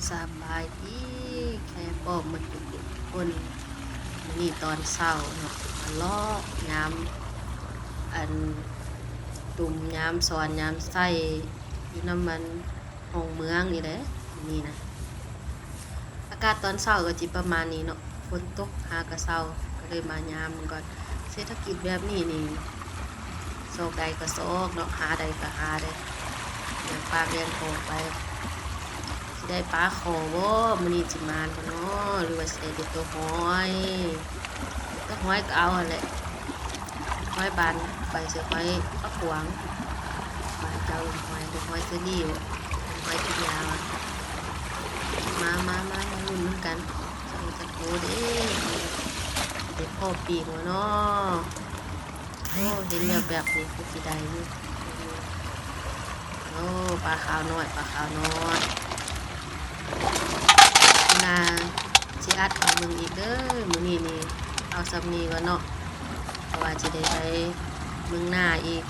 ສະບາຍດີແຂກເຮົາໝົດທຸກຄົນ. ມື້ນີ້ຕອນເຊົ້າເນາະ ມາເລາະຍາມ ອັນ ຕຸ້ມຍາມສອນຍາມໄຊ ຢູ່ນຳ ອັນ ຫ້ອງເມືອງນີ້ແຫຼະ. ນີ້ນະ ອາກາດຕອນເຊົ້າກໍຊິປະມານນີ້ເນາະ ຝົນຕົກຫາກະເຊົາ ກໍເລີຍມາຍາມມັນກ່ອນ. ເສດຖະກິດແບບນີ້ນີ້ ຊອກໄດ້ກໍຊອກເນາະ ຫາໄດ້ກໍຫາເດ້ ແບກປາກແບກຂອງໄປ. ຊິໄດ້ປາຄໍບໍ່ ມື້ນີ້ຊິໝານບໍ່ນໍ ຫຼືວ່າຊິໄດ້ແຕ່ໂຕຫອຍ? ໂຕຫອຍກໍເອົາຫັ້ນແຫຼະ ຫອຍບານໄປໃສ່ຫອຍປາກກວາງ ບານເຈົ້າຫອຍ ຫອຍເຊີຣີ ຫອຍກິນຍາ. ມາ ມາ ມາ ມາລຸ້ນນຳກັນ ຈັກໂຕເດ້ ຊິໄດ້ພໍປີ້ງບໍ່ນໍ? ໂອ້ ເຫັນແວບໆນີ້ຄືຊິໄດ້ຢູ່. ໂອ້ ປາຂາວນ້ອຍ ປາຂາວນ້ອຍ. ໜ້າຊິອັດໃຫ້ເບິ່ງອີກເດີ. ມື້ນີ້ນີ້ເອົາສ່ຳນີ້ກ່ອນເນາະ ເພາະວ່າຊິໄດ້ໄປເມືອງນາອີກ.